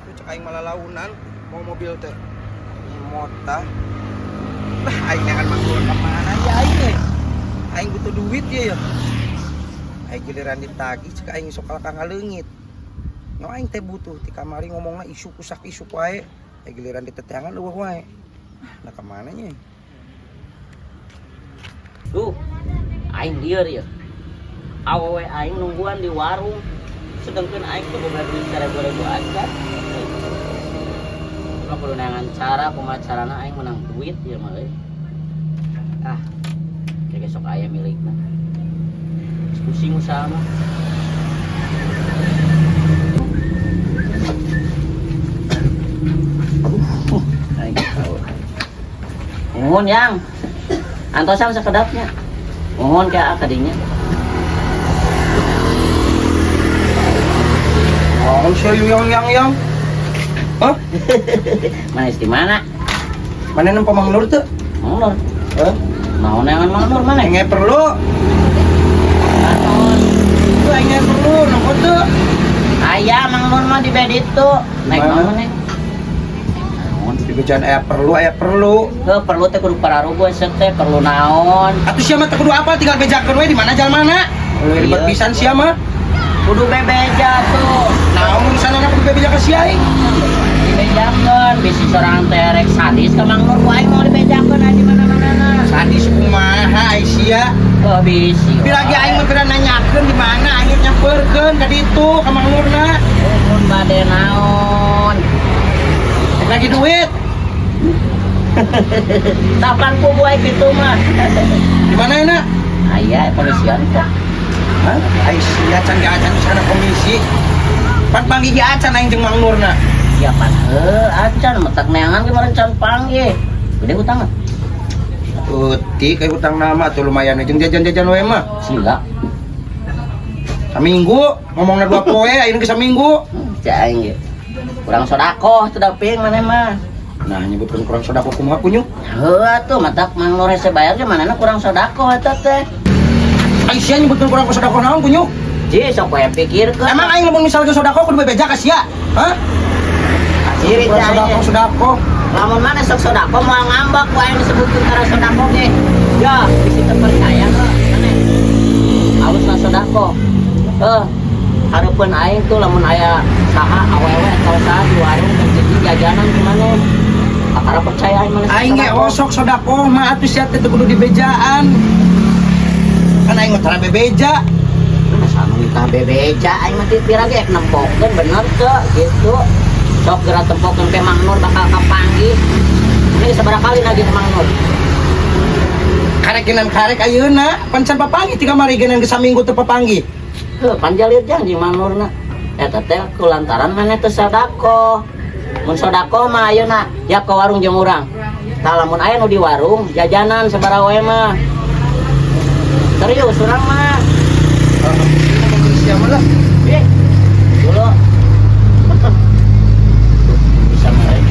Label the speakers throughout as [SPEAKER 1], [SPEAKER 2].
[SPEAKER 1] Tuh cek aing malalaunan mau mobil teh. Mota. Lah aing neangan Mang Nur ka mana ya aing euy. Aing butuh duit ya ya. Aing giliran ditagih cek aing sok kalakah ngaleungit. No aing teh butuh ti kamari ngomongna isuk usak isuk wae. Aing giliran diteteangan eueuh wae. Nah kemana nya?
[SPEAKER 2] Duh, aing lieur ya. Awewe aing nungguan di warung. Sedangkan aing tuh boga duit 1.000 aja. Cuma kudu neangan cara kumaha carana aing menang duit ya mah euy. Ah, kayak sok aya milikna. Geus pusing usaha mah. Aduh, aing tahu. Nuhun yang. Antosan sekedapnya. Mohon ke akadinya.
[SPEAKER 1] Oh, siya yang. Hah?
[SPEAKER 2] Manis di mana?
[SPEAKER 1] Mana nempo Mang Nur tuh?
[SPEAKER 2] Mang Nur.
[SPEAKER 1] Hah?
[SPEAKER 2] Mau neangan Mang Nur mana?
[SPEAKER 1] Aing perlu.
[SPEAKER 2] Aton.
[SPEAKER 1] Itu aing perlu nempo tuh.
[SPEAKER 2] Aya Mang Nur mah di bed itu. Naik
[SPEAKER 1] Mana?
[SPEAKER 2] naon maneh? Naon?
[SPEAKER 1] Di bejaan aya perlu, aya perlu.
[SPEAKER 2] Heuh, perlu teh kudu pararugu esek teh perlu naon?
[SPEAKER 1] Atuh sia mah teu kudu apa tinggal bejakeun we di mana jalan mana. Ribet
[SPEAKER 2] Iya.
[SPEAKER 1] pisan sia mah.
[SPEAKER 2] Kudu bebeja tuh.
[SPEAKER 1] Naon urusanna kudu bebeja ka sia aing?
[SPEAKER 2] Dibejakeun bisi sorangan teh rek sadis ka Mang Nur ku aing mau dibejakeun aja di mana-mana.
[SPEAKER 1] Sadis kumaha ai sia?
[SPEAKER 2] Heuh, bisi.
[SPEAKER 1] Pira ge aing mah pira nanyakeun di mana aing nyamperkeun ka ditu ka Mang Nurna.
[SPEAKER 2] Mun bade naon?
[SPEAKER 1] Rek lagi duit.
[SPEAKER 2] Tapan kubu aing kitu mah.
[SPEAKER 1] Di mana enak?
[SPEAKER 2] Aya polisian kok.
[SPEAKER 1] Hah? Ai sia can ge acan sana komisi. Pan panggih ge acan aing jeung Mang Nurna.
[SPEAKER 2] Ya pan heuh acan metak neangan ge meureun can panggih. Gede hutang mah.
[SPEAKER 1] Eutik kayak hutang nama tuh lumayan jeung jajan-jajan we mah.
[SPEAKER 2] Sila.
[SPEAKER 1] Saminggu ngomongna 2 poe ayeuna ge saminggu.
[SPEAKER 2] Cek aing ge. Kurang sodakoh teu daping maneh mah.
[SPEAKER 1] Nah nyebutkeun kurang sodakoh kumaha kunyuk?
[SPEAKER 2] Heuh atuh matak Mang Nur hese bayar ge manehna kurang sodakoh eta teh.
[SPEAKER 1] Ai sia nyebutkeun kurang sodakoh naon kunyuk?
[SPEAKER 2] Ji sok we pikirkeun.
[SPEAKER 1] Emang aing lamun misalkan sodakoh kudu bebeja ka sia? Hah?
[SPEAKER 2] Sirik
[SPEAKER 1] Kurang
[SPEAKER 2] teh aing
[SPEAKER 1] sodakoh
[SPEAKER 2] ge.
[SPEAKER 1] Sodakoh.
[SPEAKER 2] Lamun maneh sok sodakoh moal ngambek ku aing disebutkeun karena sodakoh ge. Ya, bisi teu percaya heuh maneh. Alusna sodakoh. Heuh. Hareupeun aing tuh lamun aya saha awewe atau saha di warung keur jajanan ku maneh. Kakara percaya aing maneh sok
[SPEAKER 1] Aing ge
[SPEAKER 2] sodakoh.
[SPEAKER 1] osok sodakoh mah atuh sia teh teu kudu dibejaan. Kan aing mah tara bebeja.
[SPEAKER 2] Masa nu minta bebeja aing mah teu pira ge ek nempokeun bener teu gitu. Sok geura tempokeun ke Mang Nur bakal kapanggih. Ini sabaraha kali nagih ke Mang Nur?
[SPEAKER 1] Karek genan karek ayeuna, pan can papanggih ti kamari genan ge saminggu teu papanggih.
[SPEAKER 2] Heuh, panjalir janji Mang Nurna. Eta teh kulantaran maneh teu sodakoh. Mun sodakoh mah ayeuna ya ke warung jeung urang. Tah lamun aya nu di warung jajanan sabaraha we mah. Serius urang mah.
[SPEAKER 1] Alhamdulillah sia mah lah.
[SPEAKER 2] Eh, dulu. Bisa mulai.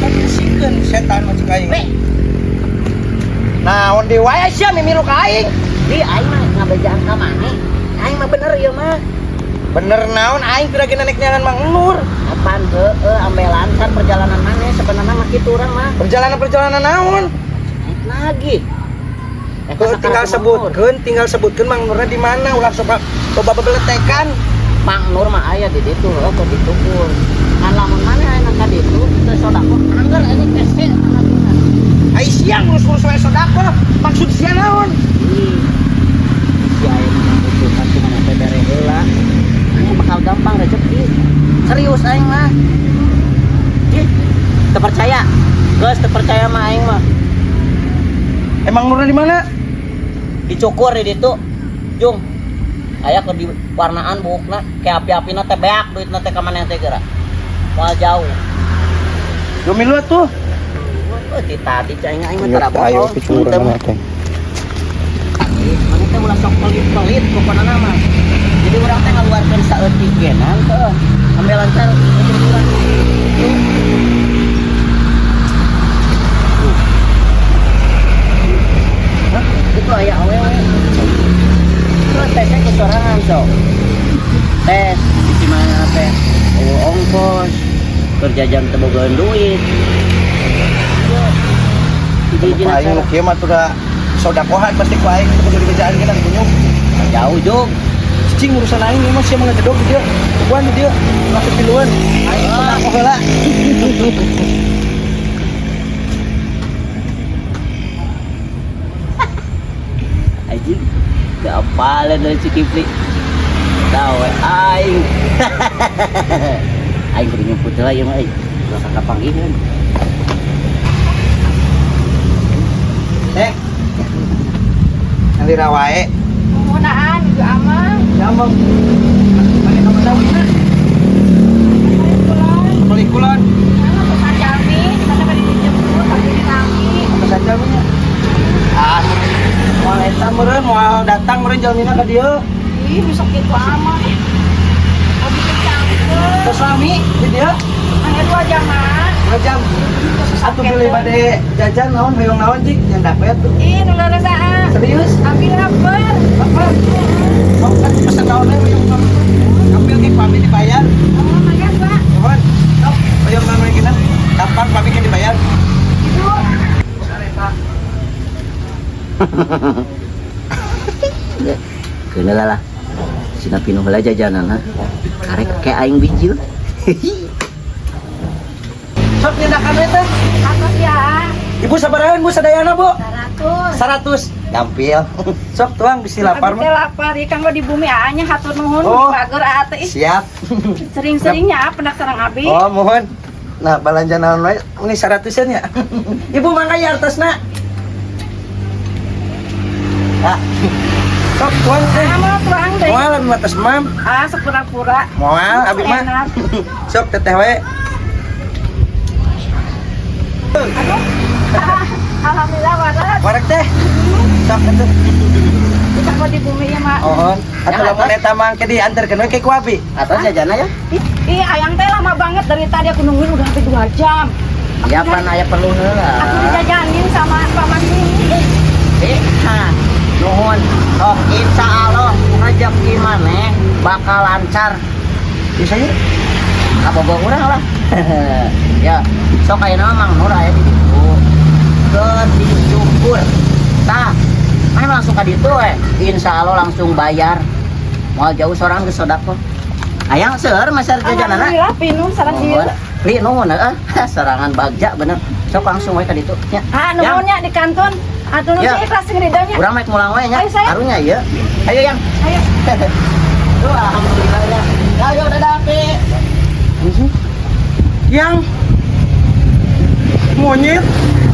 [SPEAKER 1] Pusingkeun setan mah cek aing. Naon deui wae sia mimilu ka aing.
[SPEAKER 2] Di aing mah ngabejaan ka maneh. Aing mah bener ieu mah.
[SPEAKER 1] Bener naon aing pira ge nanek neangan Mang Nur.
[SPEAKER 2] Apaan heueuh ambe lancar perjalanan maneh sebenarnya mah kitu urang mah.
[SPEAKER 1] Perjalanan-perjalanan naon?
[SPEAKER 2] Naik lagi.
[SPEAKER 1] Heuh, tinggal sebutkeun Mang Nurna di mana ulah sok loba bebeletekan.
[SPEAKER 2] Mang Nur mah aya di ditu heuh keur ditukur. Ngan lamun maneh aya ka ditu teu sodakoh angger ini kese manatuna.
[SPEAKER 1] Ai sia ngurus-ngurus wae sodakoh, maksud sia naon?
[SPEAKER 2] Ih. Si aya membutuhkan ku maneh teh bere heula. Ini bakal gampang rezeki. Serius aing mah. Ih, teu percaya. Geus teu percaya mah aing mah.
[SPEAKER 1] Emang Nurna di mana?
[SPEAKER 2] Dicukur di ditu. Jung. Aya keur di warnaan buukna, ke api-apina teh beak duitna teh ka maneh teh geura. Moal jauh.
[SPEAKER 1] Yo milu atuh.
[SPEAKER 2] Oh, ti tadi cai aing mah tara bohong. Teu mah.
[SPEAKER 1] teh.
[SPEAKER 2] Ih, maneh teh ulah sok pelit-pelit pokona mah. Jadi urang teh ngaluarkeun saeutik genan teh. Ambil lancar rezeki urang. Tuh. Hah? Itu aya awewe. Jajanan sok. Tes di mana teh? Oh, ongkos. Keur jajan teu bogaan duit. Hiji-hiji
[SPEAKER 1] Aing nu kieu mah tuh da sodakohan pasti ku aing kudu dibejaan kita kunyuk.
[SPEAKER 2] Jauh jug.
[SPEAKER 1] Cicing urusan aing ieu mah sia mah ngegedog di dieu. Tuan di dieu masuk tiluan. Aing sodakoh heula.
[SPEAKER 2] Anjing. Gak apalan dari si Kipli. Tahu we aing. Aing kudu nyumput heula ieu mah euy. Ulah kakapanggiheun.
[SPEAKER 1] Teh. Ngalira wae.
[SPEAKER 3] Penggunaan juga aman.
[SPEAKER 1] Nyambung. Mana ka mana wina?
[SPEAKER 3] Balik
[SPEAKER 1] Balik kulon.
[SPEAKER 3] kulon. Mana pesan kami, kita kan dijemput, tapi kami.
[SPEAKER 1] Pesan jalminya. Ah, moal eta meureun moal datang meureun jalmina ka dieu.
[SPEAKER 3] Ih, besok itu aman. Habis campur.
[SPEAKER 1] Terus lami di dieu.
[SPEAKER 3] Hanya 2 jam, ah.
[SPEAKER 1] 2 jam. Atuh pilih bade jajan naon hoyong naon cik yang dapet tuh.
[SPEAKER 3] Ih, nular ah.
[SPEAKER 1] Serius?
[SPEAKER 3] Ambil lapar.
[SPEAKER 1] Apa? Mau kan pesen naon we hoyong naon. Ambil ke pamit dibayar.
[SPEAKER 3] Oh, magas, Pak.
[SPEAKER 1] Nuhun. Sok hoyong naon we kita. Kapan pamit ke dibayar?
[SPEAKER 3] Ibu.
[SPEAKER 2] Keuna lah. Sina pinuh heula jajanan ha. Karek kayak aing bijil.
[SPEAKER 1] Sok nindakan we teh.
[SPEAKER 3] Atas ya, ah.
[SPEAKER 1] Ibu sabarahan Bu sadayana Bu?
[SPEAKER 3] 100.
[SPEAKER 1] 100. Gampil. Sok tuang bisi lapar
[SPEAKER 3] Abi teh
[SPEAKER 1] mah.
[SPEAKER 3] lapar, ieu kang di bumi aa-nya hatur nuhun,
[SPEAKER 1] Oh.
[SPEAKER 3] bager aa teh. Ih,
[SPEAKER 1] Siap.
[SPEAKER 3] sering-seringnya ah pendak sareng abi.
[SPEAKER 1] Oh, mohon. Nah, balanja naon wae? Ini 100-an ya. Ibu mangga ya artosna. Ah. Sok tuang teh.
[SPEAKER 3] Ah, mau tuang deui.
[SPEAKER 1] Moal abi mah tos mam.
[SPEAKER 3] Ah, sepura-pura.
[SPEAKER 1] Moal abi mah.
[SPEAKER 3] Enak.
[SPEAKER 1] Sok teteh wae.
[SPEAKER 3] Aduh. Ah, alhamdulillah waras.
[SPEAKER 1] Wareg teh. Sok atuh.
[SPEAKER 3] Kita mau di bumi ya, Mak.
[SPEAKER 1] Mohon. Atuh
[SPEAKER 2] Ya,
[SPEAKER 1] lamun
[SPEAKER 2] atos.
[SPEAKER 1] eta mah engke dianterkeun we ke ku abi.
[SPEAKER 2] Atau jajanna ya?
[SPEAKER 3] Ih, ayang teh lama banget dari tadi aku nungguin udah hampir 2 jam. Aku
[SPEAKER 2] Ya pan aya perlu heula.
[SPEAKER 3] Aku dijajanin sama paman ini.
[SPEAKER 2] Eh, ha. Nuhun. Sok insya Allah rezeki maneh bakal lancar.
[SPEAKER 1] Bisa ya?
[SPEAKER 2] Kabogoh urang lah. Ya, sok ayeuna mah Mang Nur aya di ditu. Keur dicukur. Tah, maneh langsung ka ditu we. Insya Allah langsung bayar. Moal jauh sorang geus sodako. Ayang seueur masar jajanana.
[SPEAKER 3] Alhamdulillah pinum sareng ieu.
[SPEAKER 2] Nuhun. Li nuhun heeh. Serangan bagja bener. Sok langsung we ka ditu nya.
[SPEAKER 3] Ah, nuhun nya di kantun. Atuh nuhun
[SPEAKER 2] Ya.
[SPEAKER 3] sih ikhlas ngeridonya.
[SPEAKER 2] Urang mah mulang we nya.
[SPEAKER 3] Ayo, sayang.
[SPEAKER 2] Karunya ieu. Ayo yang.
[SPEAKER 3] Ayo.
[SPEAKER 2] Tuh alhamdulillah ya. Ayo dadah Pi.
[SPEAKER 1] Yang monyet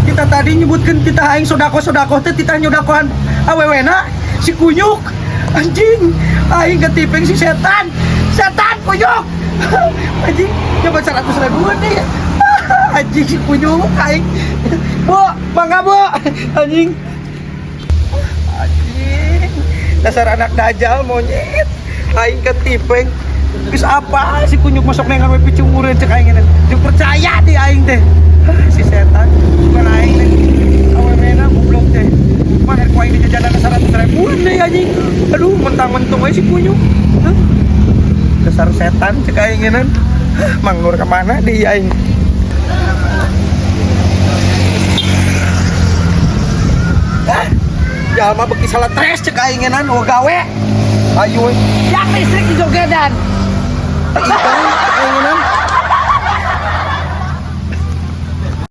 [SPEAKER 1] kita tadi nyebutkan kita aing sodako sodako teh titah nyodakohan awewena si kunyuk anjing aing ketipeng si setan setan kunyuk anjing coba 100 ribuan nih anjing si kunyuk aing bu mangga bu anjing anjing dasar anak dajal monyet aing ketipeng. Geus apa si kunyuk masuk nengan we picungureun cek aing ini. Jeung percaya di aing teh. Hah, si setan bukan aing teh. Awewena goblok teh. Mana ku aing dijajanan 100 ribuan deh anjing. Aduh, mentang-mentung we si kunyuk. Hah? Dasar setan cek aing ini. Hah, Mang Nur kemana di aing? Hah? Jalma beki salah tres cek aing ngenan oh gawe. Ayo we.
[SPEAKER 3] Yang listrik di jogedan.
[SPEAKER 1] Itu.